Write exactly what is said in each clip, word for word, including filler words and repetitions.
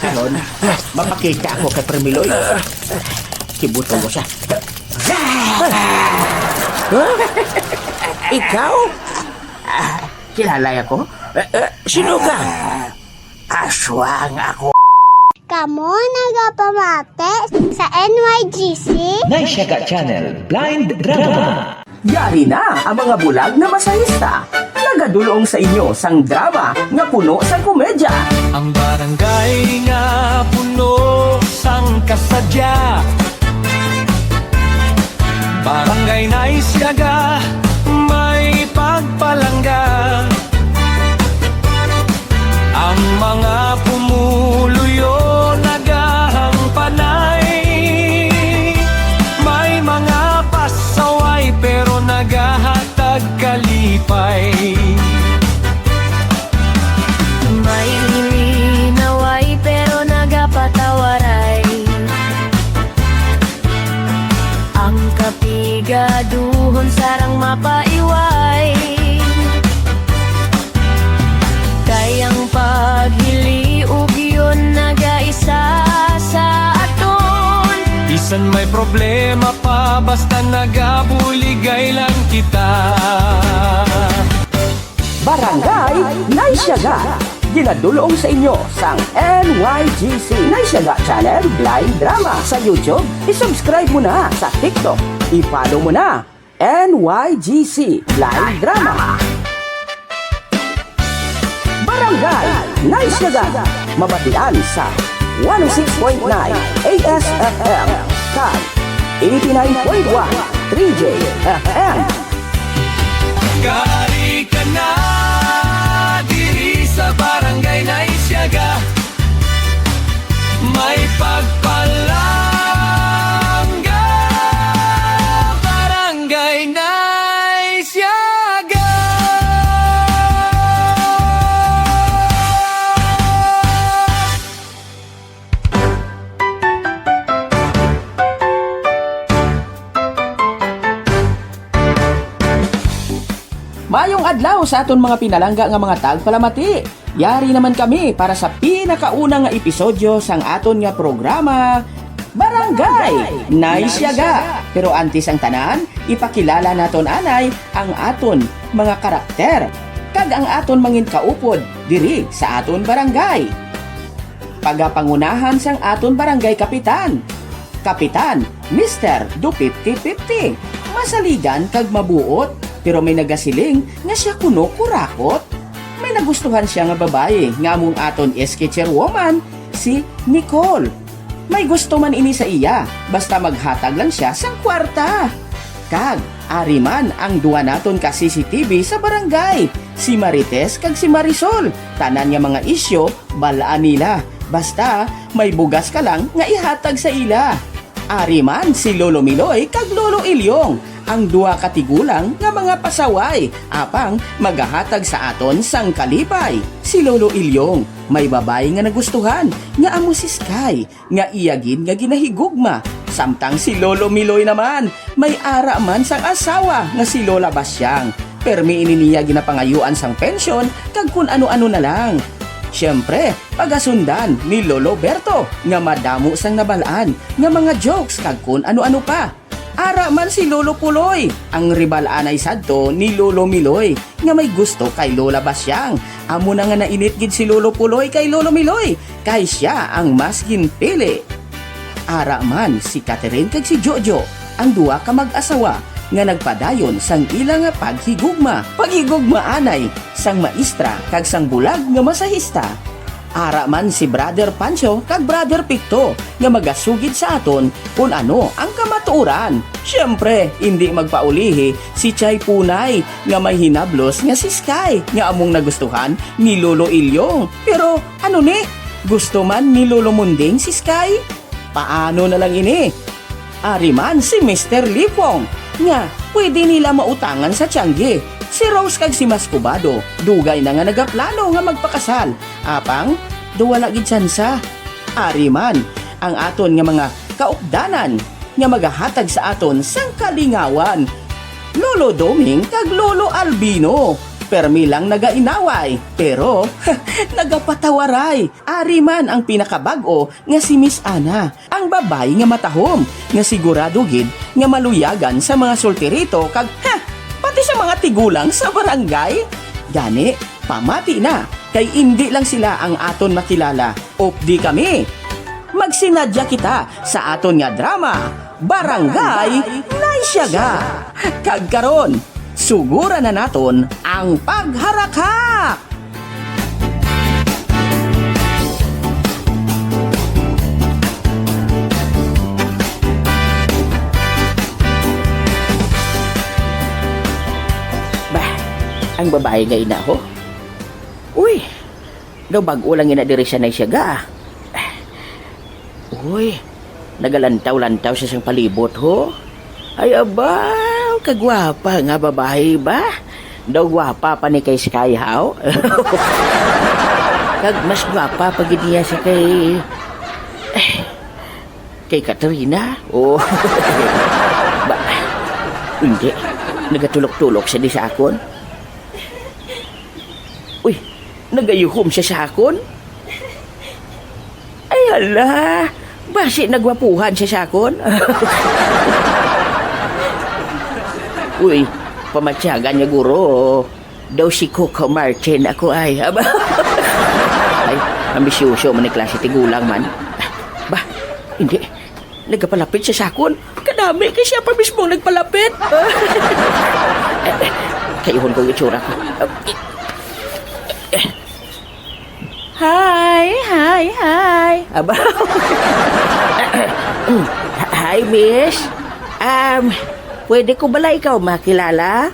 Karon, mapakita ako kay Permiloy. Kibuton ko siya. Ikaw? Ah, kilala ako? Eh, eh, sino ka? Aswang ako. Kamo nagapamati sa N Y G C? Naisyaga Channel Blind Drama. Yari na ang mga bulag nga masahista. Nagadul-ong sa inyo sang drama nga puno sang komedya. Ang barangay nga puno sang kasadya. Barangay Naisyaga, may pagpalangga. Ang mga pumuluyo nagahangpanay. May mga pasaway pero nagahatag kalipay. May lilinaway pero nagapatawaray. Ang kapigaduhon sarang mapaiway. Kay ang paghiliog yun nagaisa sa aton. Bisan may problema pa, basta nagabuligay lang kita. Barangay Naisyaga. Ginadul-ong sa inyo sang N Y G C Naisyaga Channel Blind Drama sa YouTube. I-subscribe mo na sa TikTok. I-follow mo na N Y G C Blind Drama. Barangay Naisyaga. Mabatian sa one oh six point nine A S F M kag eighty-nine point one three J F M. Kari ka na diri sa Barangay Naisyaga. May pagpalangga, Barangay Naisyaga. Mayong adlaw sa aton mga pinalangga nga mga tagpalamati. Yari naman kami para sa pinakauna nga episodyo sang aton nga programa, Barangay Naisyaga. Pero antes ang tanan, ipakilala naton anay ang aton mga karakter kag ang aton manginkaupod diri sa aton barangay. Pagapangunahan sang aton barangay kapitan, Kapitan Mister Do Fifty Fifty. Masaligan kag mabuot, pero may nagasiling nga sia kuno kurakot. May nagustuhan sia nga babayi nga among aton S K chairwoman, si Nicole. May gusto man ini sa iya, basta maghatag lang sia sang kwarta. Kag ari man ang duha naton ka C C T V sa barangay, si Marites kag si Marisol. Tanan nga mga isyu, bal-an nila. Basta may bugas ka lang nga ihatag sa ila. Ari man si Lolo Miloy kag Lolo Ilyong, ang duha ka tigulang nga mga pasaway, apang magahatag sa aton sang kalipay. Si Lolo Ilyong may babayi nga nagustuhan, nga amo si Sky, nga iya gid nga ginahigugma. Samtang si Lolo Miloy naman, may ara man sang asawa nga si Lola Basyang. Permi ini niya ginapangayuan sang pensyon kag kun ano-ano na lang. Siyempre, pagasundan ni Lolo Berto nga madamo sang nabal-an nga mga jokes kag kun ano-ano pa. Ara man si Lolo Puloy, ang rival anay sadto ni Lolo Miloy, nga may gusto kay Lola Basyang. Amo na nga nainit gid si Lolo Puloy kay Lolo Miloy, kay sia ang mas ginpili. Ara man si Catherine kag si Jojo, ang duha ka mag-asawa nga nagpadayon sang ila nga paghigugma. Paghigugma anay sang maestra kag sang bulag nga masahista. Ara man si Brother Pancho kag Brother Picto nga magasugid sa aton kun ano ang kamatuoran. Siyempre, indi magpaulihi si Chay Punay nga may hinablos nga si Sky nga among nagustuhan ni Lolo Ilyong. Pero ano ni? Gusto man ni Lolo Munding si Sky? Paano na lang ini? Ari man si Mister Lipong nga pwede nila mautangan sa tiyanggi. Si Rose kag si Mascobado dugay na nga nagaplano nga magpakasal, apang daw wala gid tsansa. Ari man ang aton nga mga kaupdanan nga magahatag sa aton sang kalingawan, Lolo Doming kag Lolo Albino. permi lang nagainaway, pero nagapatawaray. Ari man ang pinakabag-o nga si Miss Ana, ang babayi nga matahom, nga sigurado gid nga maluyagan sa mga solterito kag, ha, pati sa mga tigulang sa barangay. Gani, pamati na, kay indi lang sila ang aton makilala. Updi kami. Magsinadya kita sa aton nga drama, Barangay Naisyaga. Kag karon, suguran na naton ang pagharakhak. Bah, ang babayi nga ina ko? Uy, daw bag-o lang ina diri sa Naisyaga, ah. Uy, nagalantaw-lantaw siya sang palibot, ho. Ay, abaw, kagwapa nga babayi ba? Daw gwapa pa ni kay Sky, haw? Kag mas gwapa pa gid niya sa kay, eh, kay Katrina. Oh. Ba, hindi. Nagatulok-tulok siya di sa akon. Uy, nagayuhom siya sa akon? Ay, hala. Basi nagwapuhan siya sa akon? Uy, pamatyagan niya, guro. Daw si Coco Martin ako ay. Aba. Ay, ambisyoso man ni klase tigulang man. Ba, hindi. Nagapalapit siya sa akon. Kadami kay siya pa mismo ang nagpalapit. Eh, eh, kayuhon ko yung itsura ko. Hi, hi, hi. Aba. Hi, miss. Um, pwede ko bala ikaw makilala?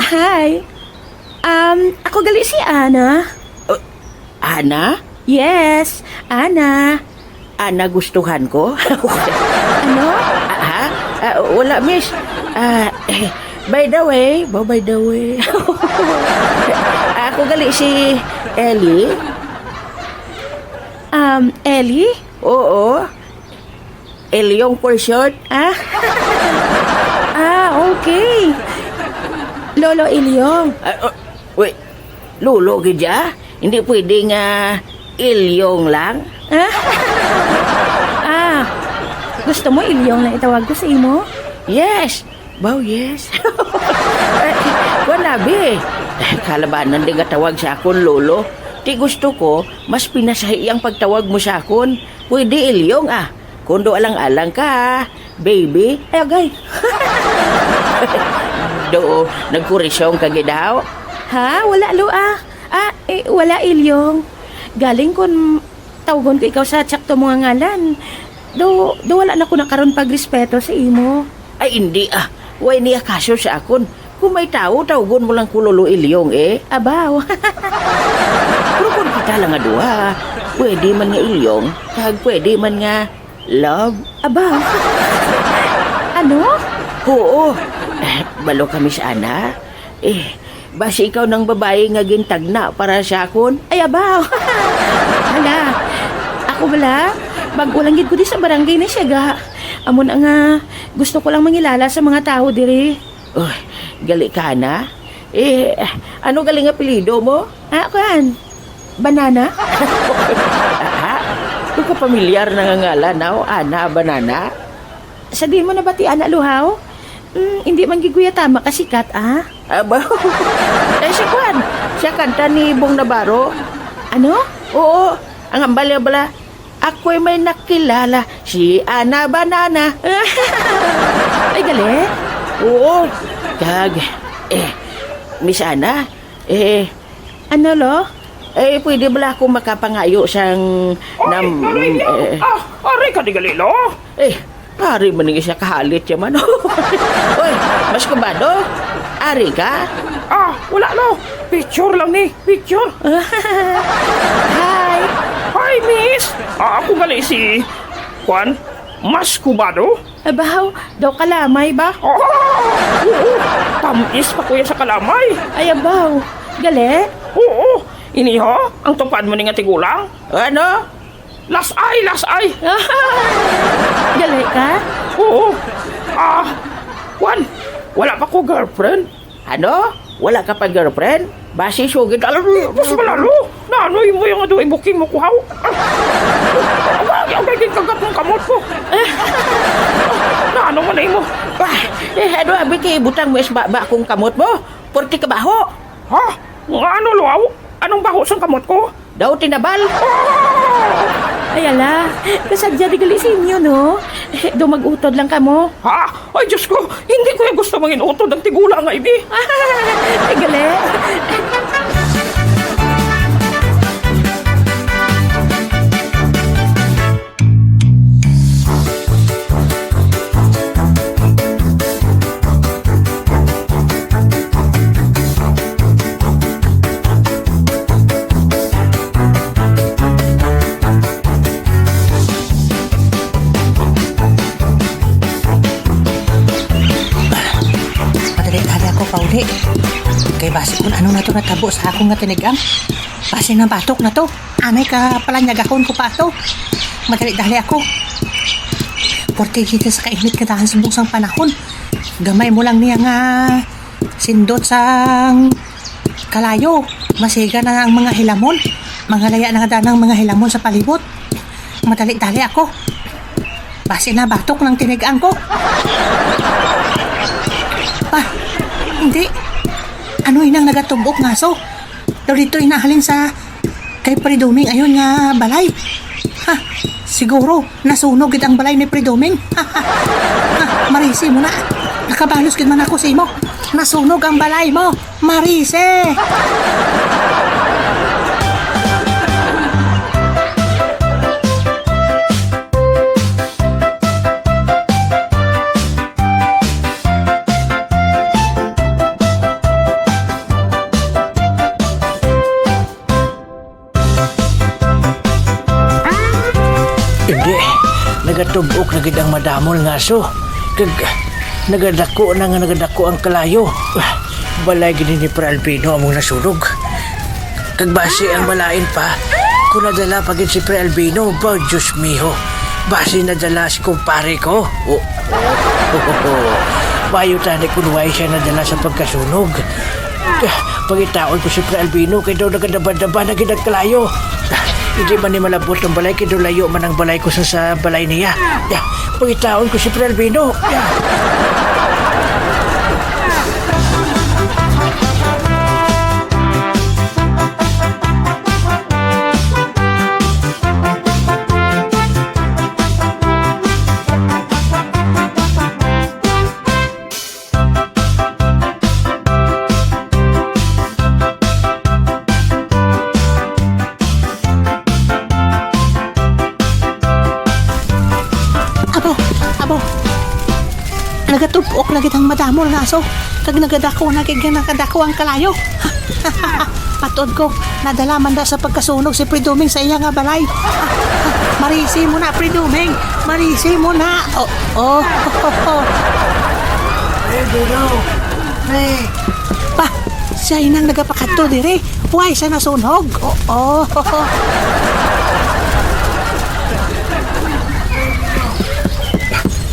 Hi. Um, ako gali si Ana. Uh, Ana? Yes, Ana. Ana gustuhan ko? Ano? Ah, ha? Ah, wala, miss. Ah, eh, by the way, ba, by the way. Ako gali si Ellie. Um, Ellie? Oo. Elyong for short. Ah. Ah, okay. Lolo Ilyong. Ah, oh, wait. Lolo gid siya? Hindi pwede nga Ilyong lang? Ah. Ah. Gusto mo Ilyong lang itawag ko sa imo? Yes. Baw, yes. Eh, wala, bi. Kalabanan di nga tawag sa akon, Lolo. Ti gusto ko, mas pinasahi ang pagtawag mo sa akon. Pwede Ilyong, ah. Kundo alang-alang ka, baby. Ay, agay. Do, nagkurisong ka gid daw? Ha? Wala, Lo, ah. Ah, eh, wala, Ilyong. Galing kun tawgon ko ikaw sa tsakto mo nga ngalan. Do, do wala na ko na karon pagrespeto sa imo. Ay, hindi, ah. Way niya kaso sa akon. Kung may tawo, tawgon mo lang ko Lolo Ilyong, eh. Abaw. Pero kung kita lang nga duha, pwede man nga Ilyong, kag pwede man nga love. Abaw. Ano? Oo. Eh, balo kami sa ana. Eh, basi ikaw nang babayi nga gintagna para sa akon? Ay, abaw. Hala, ako bala, bag-o lang gid ko di sa barangay na siya ga. Amo na nga, gusto ko lang mangilala sa mga tawo diri. Uy, gali ka na? Eh, ano gali nga apelyido mo? Ah, kuan. Banana? Ha? Ikaw pamilyar na nga ngalan, aw? Ana, Banana? Sa diin mo nabatian na, Luhaw? Mm, hindi man giguya tama kasikat, ah. Aba, eh, si kuan, siya kanta ni Bong Navarro. Ano? Oo, ang hambal niya bala, "Ako'y may nakilala, si Ana Banana." Ay, gali? Oo. Kag, eh, Miss Ana, eh, Ano, Lo? Eh, pwede bala ako makapangayo sang Ay, nam-, Galileo! Eh, Ah, ari ka di Galileo? Eh, ari man nga siya kahalit siya man. Oy, mas kubado? Ari ka? Ah, wala, Lo. Picture lang ni. Picture. Hi. Hi, miss. Ah, ako gali si, kwan, Mas Kubado. Abaw, daw kalamay ba? Ah, oo. Tamis pa kuya sa kalamay. Ay, abaw. Gali? Oo. Iniha, ang tupad mo ni nga tigulang. Ano? Las-ay, las-ay. Gali ka? Oo. Ah, Juan, wala pa ko girlfriend. Ano? Wala ka pa girlfriend? Basi sugid. Alam mo, mas malalo. Na ano yung mo yung ado, ibuking mo kuhaw? Ang lagi ang daging kagat ng kamot ko. Na ano mo na imo? Ah, eh, ano, abi kay ibutang mo is baba kung kamot mo? Porti ka baho. Ha? Nga ano, luaw? Anong baho sang kamot ko? Daw tinabal. Ay, ala, kasadya di gali sa inyo, no? Daw mag-utod lang kamo. Ha? Ay, Diyos ko, hindi ko yung gusto mangin-utod ang tigulang nga ini. Ay, gali. Madali-dali ako pauli. Kay basi kung ano na to natabo sa akong nga tinigang. Basi nabatok na to. Anay ka palanyagahon ko pa to. Madali-dali ako. Porke kita sa kainit ka daan subong sang panahon. Gamay mo lang niya nga sindot sang kalayo. Masiga na ang mga hilamon. Mangalaya na nga daan ang mga hilamon sa palibot. Madali-dali ako. Basi na batok ng tinigang ko. Pa, hindi. Ano inang nagatubok nga aso? Daw dito inahalin sa kay Pre Doming ayon nga balay. Ha, siguro nasunog gid ang balay ni Pre Doming. Ha, marisi mo na. Nakabalos gid man ako sa imo. Nasunog ang balay mo, Marise. Hindi. Nagatubok na gid ang madamol nga aso. Kag nagadako na nga nagadako ang kalayo. Balay gid ni Pre Albino among nasunog. Kag basi ang balain pa, kung nadala pa gid si Pre Albino, ba, Diyos miho. Basi nadala si kumpare ko. O, o, o, o. Mayo tani kung way siya nadala sa pagkasunog. Ah, pangitaon ko si Pre Albino kay daw nagadaba-daba na gid ang kalayo. Ah, hindi man ni malabot ang balay kay daw layo man ang balay ko sa, sa balay niya. Ah, pangitaon ko si Pre Albino. Ah. Abo, abo. Nagatubok na gid ang madamol nga aso, kag nagadako na gid nga nakadako ang kalayo. Matod ko, nadala man da sa pagkasunog si Pre Doming sa iya nga balay. Marisi mo na, Pre Doming. Marisi mo na. Oh, oh. Hey, Dino. Hey. Pa, siya inang nagapakadto diri. Why siya nasunog? Oh, oh.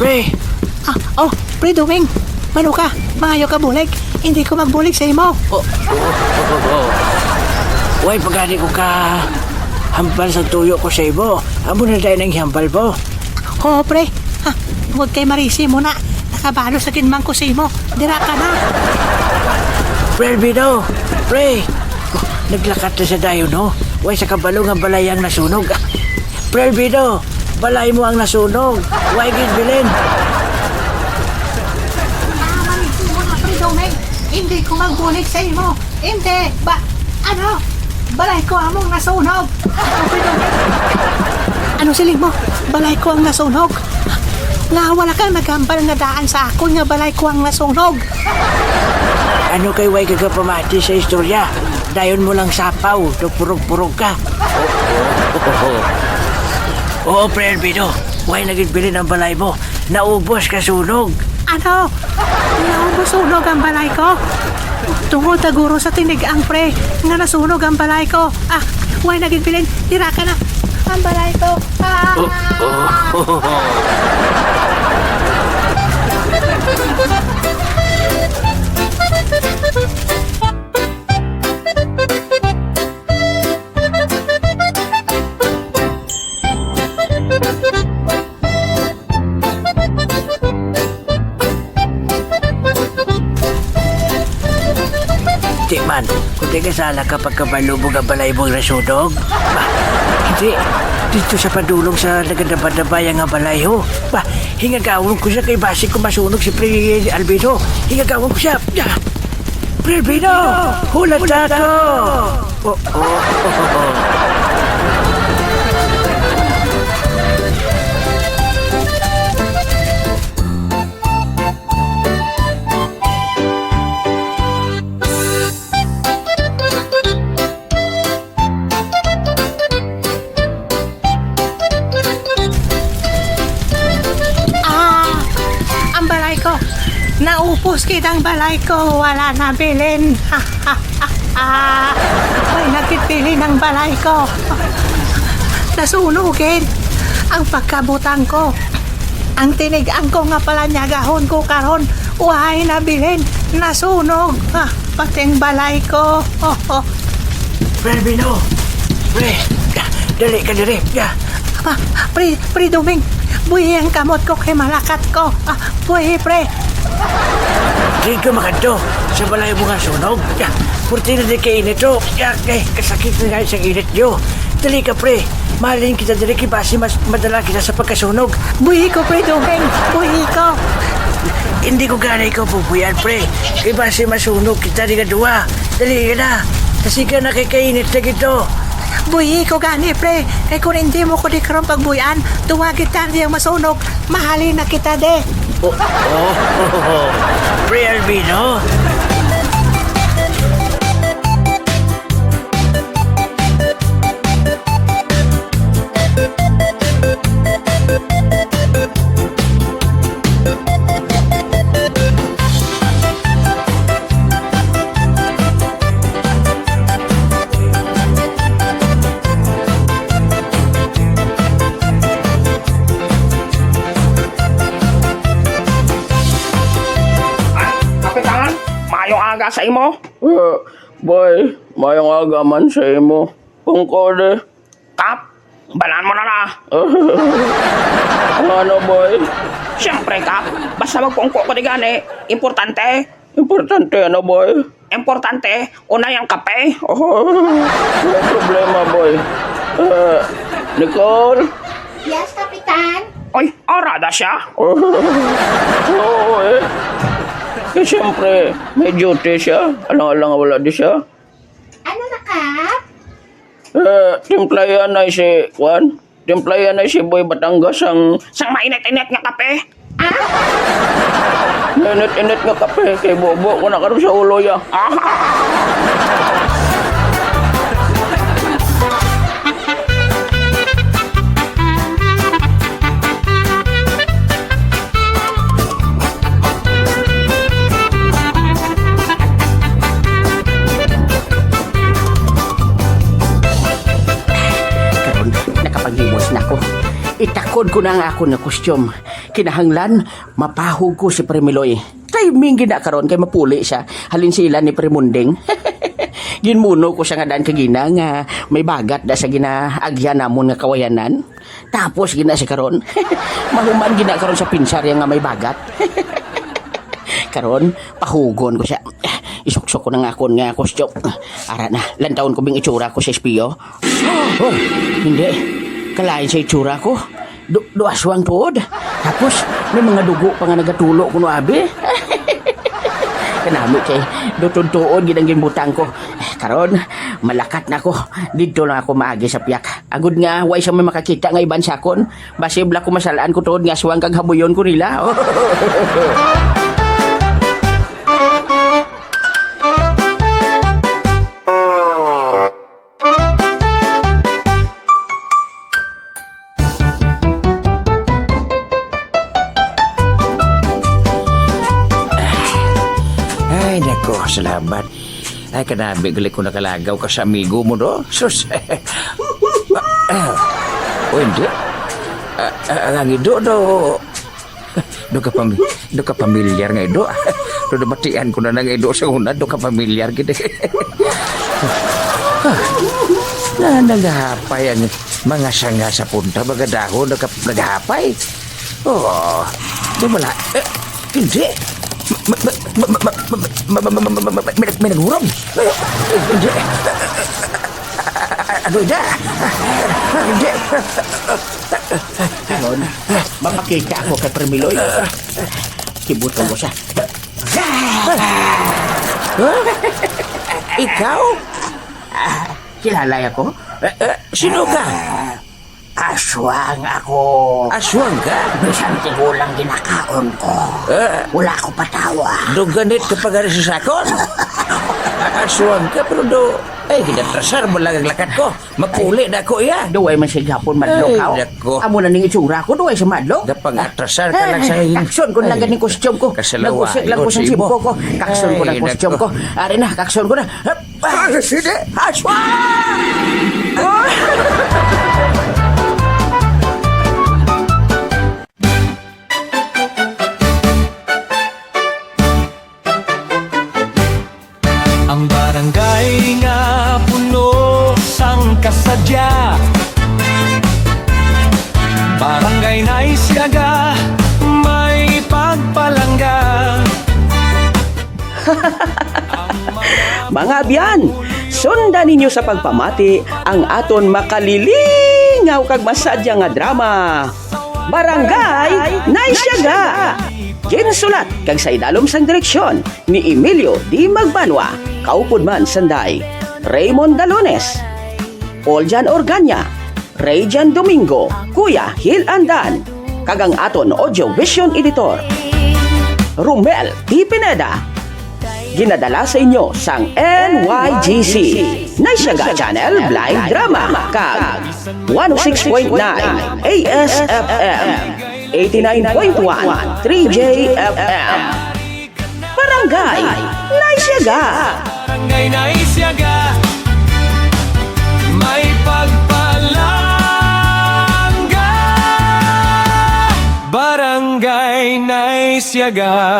Pre. Ah, oh, Pre Doming. Mano ka? Mangayo ka bulig. Hindi ko magbulig sa imo. Oh, oh, oh, oh, oh. Why pa gani ko ka hambal sa tuyo ko sa imo? Amo na dahil ang hambal mo. Oo, pre. Ha, tungod kay Marisi mo na. Nakabalo sa ginmang ko sa imo. Dira ka na. Pre Albino! Pre! Naglakat na siya dayon, no? Way sa kabalo nga balay ang nasunog. Pre Albino! Balay mo ang nasunog. Way gid bilin. Ah, Marisi mo na, Pre Doming. Hindi ko magbulig sa imo. Hindi, ba, ano? Balay ko among nasunog. Ano siling mo? Balay ko ang nasunog? Nga wala kang nagambal nga daan sa akon nga balay ko ang nasunog. Ano kay way ka pamati sa istorya? Dayon mo lang sapaw, nagpurog-purog ka. Oo, Pre Albino, way naging bilin ang balay mo. Naubos ka sunog. Ano? Naubos sunog ang balay ko? Tungod taguro sa tinig ang pre nga nasunog ang balay ko. Ah, way naging bilin. Tira ka na. Ang balay ko. Ah! Oh, oh, oh, oh. Nagasala ka pagkabalo mo nga balay mo nasunog? Ba, hindi. Dito sa padulong sa nagadabadabaya nga balay, ho. Ba, hingagawon ko siya kay basi ko masunog si Pre Albino. Hingagawon ko siya. Ya! Pre Albino! Hulat na ako! Oh, oh, oh, oh, oh. Ah, ang balay ko. Naupos gid ang balay ko. Wala na bilin. May nagkitpili ng balay ko. Nasunugin ang pagkabutang ko. Ang tinigang ko nga palanyagahon ko karon, way nabilin, nasunog, ah, pati ang balay ko. Pre Albino! Pre! Dali ka diri! Ah, pre, pre Doming, buhi ang kamot ko kay malakat ko. Ah, buhi, pre! Di ka makadto sa balay mo nga sunog. Ah, purti na di kay init, oh. Ah, eh, kasakit na nga isang init niyo. Dali ka, pre. Mahalin kita diri kay basi mas madala kita sa pagkasunog. Buhi ko, pre Doming. Buhi ko. Hindi ko gani ikaw pupuyan, pre. Kay basi masunog kita di ka duwa. Dali ka na. Kasi ka na kay kainit na gito. Buhi ko gani, pre. Kay kung hindi mo ko di karon pagbuyan, duwa kita di ang masunog. Mahalin na kita, de. Oh, oh, Pre Albino? Ah, Kapitan, maayong aga sa imo. Eh, boy, maayong aga man sa imo. Pungko, de. Kap, balaan mo na na. Ano, boy? Siyempre, Kap. Basta magpungko ko di gani, importante. Importante, ano, boy? Importante, una yung kape. Oh, no problema, boy. Eh, Nicole? Yes, Kapitan? Oy, ara da siya. Oo, eh. Eh, siyempre, may duty siya. Alang-alang wala di siya. Ano na, Kap? Eh, timplayan na si, kuan? Timplayan na si Boy Batangas ang sang mainit-init nga kape. Ah? Init-init nga kape, kay bubo ko na karon sa ulo, ya. Ah! Karon, nakapaghimos na ko. Itakod ko na ang akon nga costume. Kinahanglan, mapahog ko si Pre Miloy. Timing gid na karon kay mapuli siya. Halin sila ni Pre Munding. Ginmuno ko siya nga daan kagina nga may bagat da sa ginaagyan namon nga kawayanan. Tapos gina si karon. Mahuman gina karon sa pinsarya nga may bagat. Karon, pahugon ko siya. Isuksok ko na nga akon nga costume. Ara na, lantawon ko bing itsura ko sa espeho. Oh, hindi. Kalain sa itsura ko. Du duaswang tuod. Tapos, may mga dugo pa nga nagatulo kuno abi. Kanami kay dutod-tuod gid ang ginbutang ko. Karon, malakat na ko. Didto lang ako maagi sa piyak. Agod nga, way sa may makakita nga iban sa akon. Basi bala ko masalaan ko tuod nga aswang kag habuyon ko nila. Ay, nako, salamat. Ay, kanabi gali ko nakalagaw ka sa amigo mo, no? Sus. Ah, ah. O, hindi. Ah, ah, ang ido, no? Do ka pam-, do ka pamilyar nga ido? Do nabatian ko na nga ido sa una, do ka pamilyar gid. Ah, na nagahapay ang mga sanga sa punta, mga dahon, naga-, nagahapay. Oh, di wala. Eh, hindi. May, may naghurog. Ano na? Hindi. Karon, mapakita ako kay Permiloy. Kibuton ko siya. Huh? Ikaw? Kilala ako? Eh, eh, sino ka? Aswang ako. Aswang ka? Bisan tigulang ginakaon ko. Eh. Wala ko patawa. Do ganit ka pa gani sa sakon? Aswang ka, pero do, ay, ginatrasar mo lang ang lakat ko. Mapuli na ako iya. Duway man siya gihapon madlok, Ay, haw. Nako. Amo na ning itsura ko, duway siya madlok. Napang-atrasar ka lang sa Ay, hin-, kakson ko na lang Ay, ganing costume ko. Kasalawa, Nag-usik lang ko sa Lord, simpo imo. ko. Kakson ko Ay, na costume nako. ko. Ari na, kakson ko na. Hap! Ah, sige. Aswa! Ang barangay nga puno sang kasadya. Barangay Nice Yaga, may pagpalangga. Mga abyan, sundan ninyo sa pagpamati ang aton makalilingaw kag masadya nga drama, Barangay Nice Yaga. Ginsulat kag sa idalom sang direksyon ni Emilio D. Magbanwa, kaupod man sanday Raymond Dalones, Paul Jan Organya, Ray Jan Domingo, Kuya Hil Andan, kag ang aton audio vision editor, Romel T. Pineda. Ginadala sa inyo sang N Y G C, Nice Yaga Channel Blind Drama, kag one oh six point nine A S F M, eighty-nine point one three J F M. Barangay Nice Yaga. Barangay Nice Yaga. May pagpalangga. Barangay Nice Yaga.